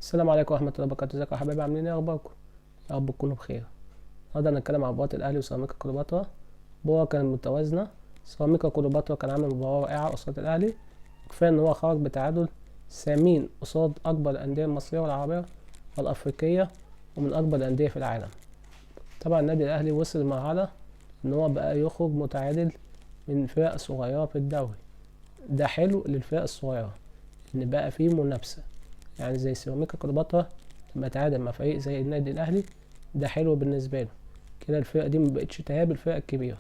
السلام عليكم ورحمة الله وبركاته. ازيكم يا حبايبي؟ عاملين ايه؟ اخباركم؟ يا رب تكونوا بخير. النهارده هنتكلم عن مباراة الاهلي وسيراميكا كليوباترا. مباراة كانت متوازنة، سيراميكا كليوباترا كان عامل مباراة رائعة قصاد الاهلي، كفاية ان هو خرج بتعادل ثمين قصاد اكبر الاندية المصرية والعربية والافريقية ومن اكبر الاندية في العالم. طبعا النادي الاهلي وصل لمرحلة ان هو بقى يخرج متعادل من فرق صغيرة في الدوري. ده حلو للفرق الصغيرة ان بقى فيه منافسة، يعني زي سيراميكا كليوباترا لما تعادل مع فريق زي النادي الاهلي ده حلو بالنسبة له. كده الفرقة دي مبقتش تهاب الفرق الكبيرة،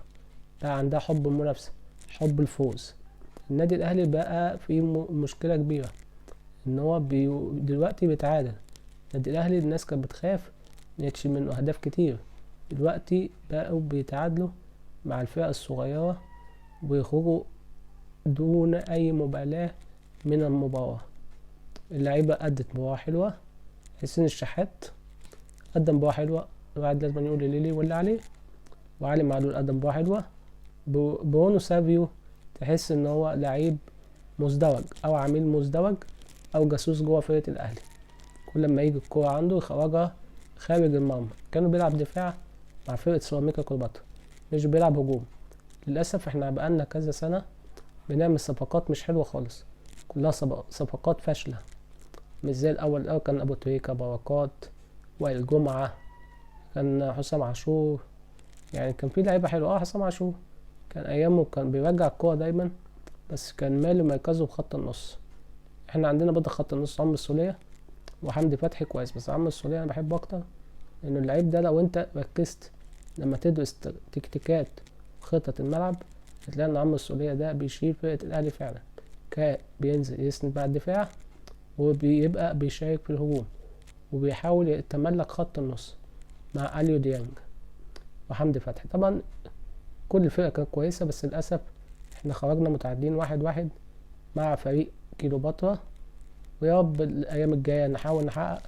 بقى عندها حب المنافسة، حب الفوز. النادي الاهلي بقى في مشكلة كبيرة ان هو دلوقتي بيتعادل. النادي الاهلي الناس كانت بتخاف ان يتشيل منه اهداف كتير، دلوقتي بقوا بيتعادلوا مع الفرق الصغيرة ويخرجوا دون اي مبالاة من المباراة. اللعيبة أدت مباراة حلوة، حسين الشحات قدم مباراة حلوة، الواحد لازم يقول ليلي واللي عليه، وعلي معلول قدم مباراة حلوة. برونو سافيو تحس ان هو لعيب مزدوج او عميل مزدوج او جاسوس جوه فرقة الاهلي، كل ما يجي الكورة عنده يخرجها خارج المرمى. كانوا بيلعب دفاع مع فرقة سيراميكا كليوباترا، مش بيلعب هجوم. للأسف احنا بقالنا كذا سنة بنعمل صفقات مش حلوة خالص، كلها صفقات فاشلة، مش زي الأول. الأول كان أبو تريكة، بركات، وائل جمعة، كان حسام عاشور، يعني كان في لعيبة حلوة. حسام عاشور كان أيامه كان بيرجع الكورة دايما، بس كان مالي مركزه بخط النص. احنا عندنا برضه خط النص عمرو السولية وحمدي فتحي كويس، بس عمرو السولية أنا بحبه أكتر، لأنه اللعيب ده لو أنت ركزت لما تدرس تكتيكات وخطط الملعب هتلاقي إن عمرو السولية ده بيشيل فرقة الأهلي فعلا، بينزل يسند مع الدفاع وبيبقى بيشارك في الهجوم وبيحاول يتملك خط النص مع اليو ديانج وحمدي فتحي. طبعا كل الفرقة كانت كويسة، بس للأسف احنا خرجنا متعادلين 1-1 مع فريق كليوباترا، ويا رب الأيام الجاية نحاول نحقق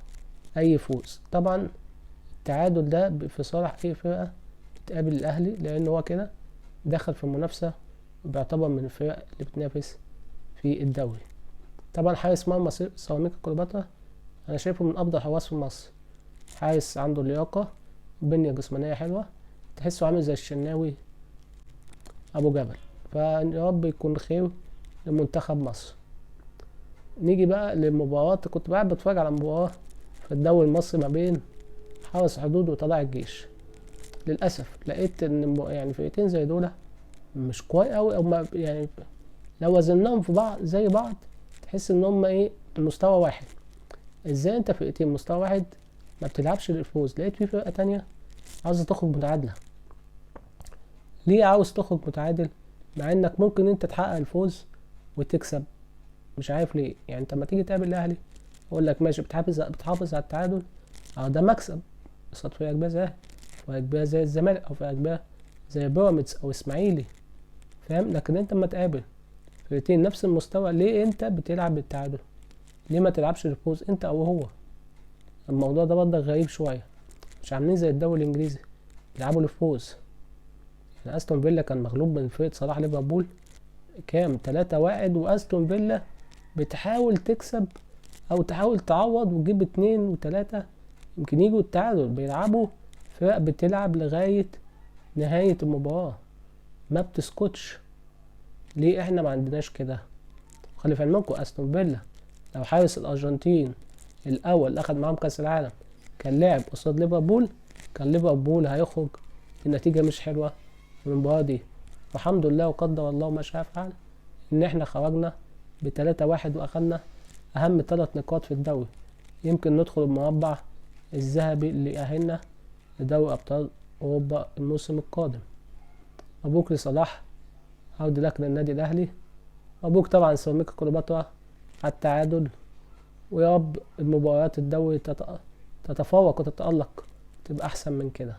أي فوز. طبعا التعادل ده في صالح أي فرقة بتقابل الأهلي، لأن هو كده دخل في المنافسة وبيعتبر من الفرق اللي بتنافس في الدوري. طبعا حارس مرمى سيراميكا كليوباترا أنا شايفه من أفضل حراس في مصر، حارس عنده لياقة، بنية جسمانية حلوة، تحسه عامل زي الشناوي أبو جبل. فيا رب يكون خير لمنتخب مصر. نيجي بقى للمباراة. كنت قاعد بتفرج على مباراة في الدوري المصري ما بين حرس حدود وطلائع الجيش. للأسف لقيت إن فرقتين زي دول مش قوي أوي، أو ما يعني لو وزناهم في بعض زي بعض تحس إن هم مستوى واحد. إزاي أنت فرقتين مستوى واحد ما بتلعبش للفوز؟ لقيت في فرقة تانية عاوزة تخرج متعادلة. ليه عاوز تخرج متعادل مع إنك ممكن أنت تحقق الفوز وتكسب؟ مش عارف ليه. أنت لما تيجي تقابل الأهلي يقول لك ماشي بتحافظ على التعادل، ده مكسب قصاد فرقة كبيرة زي الأهلي، فرقة كبيرة زي الزمالك، أو فرقة كبيرة زي بيراميدز أو إسماعيلي، فاهم؟ لكن أنت لما تقابل فرقتين نفس المستوى ليه أنت بتلعب بالتعادل؟ ليه ما تلعبش للفوز أنت أو هو؟ الموضوع ده برضه غريب شوية، مش عاملين زي الدوري الإنجليزي بيلعبوا للفوز. أستون فيلا كان مغلوب من فرقة صلاح ليفربول كام؟ 3-1، وأستون فيلا بتحاول تكسب أو تحاول تعوض وتجيب 2 و3 يمكن يجوا التعادل. بيلعبوا فرق بتلعب لغاية نهاية المباراة ما بتسكتش. ليه احنا ما عندناش كده؟ خلي في علمكم أستون فيلا لو حارس الأرجنتين الأول اللي أخد معاهم كأس العالم كان لعب قصاد ليفربول، كان ليفربول هيخرج النتيجة مش حلوة من المباراة دي. والحمد لله وقدر الله ما شاء فعل إن إحنا خرجنا بتلاتة واحد وأخدنا أهم 3 نقاط في الدوري، يمكن ندخل المربع الذهبي اللي يأهلنا لدوري أبطال أوروبا الموسم القادم. مبروك لصلاح، عودة لك للنادي الأهلي. مبروك طبعا سيراميكا كليوباترا على التعادل، ويا رب المباريات الدوري تتفوق وتتألق تبقى أحسن من كده.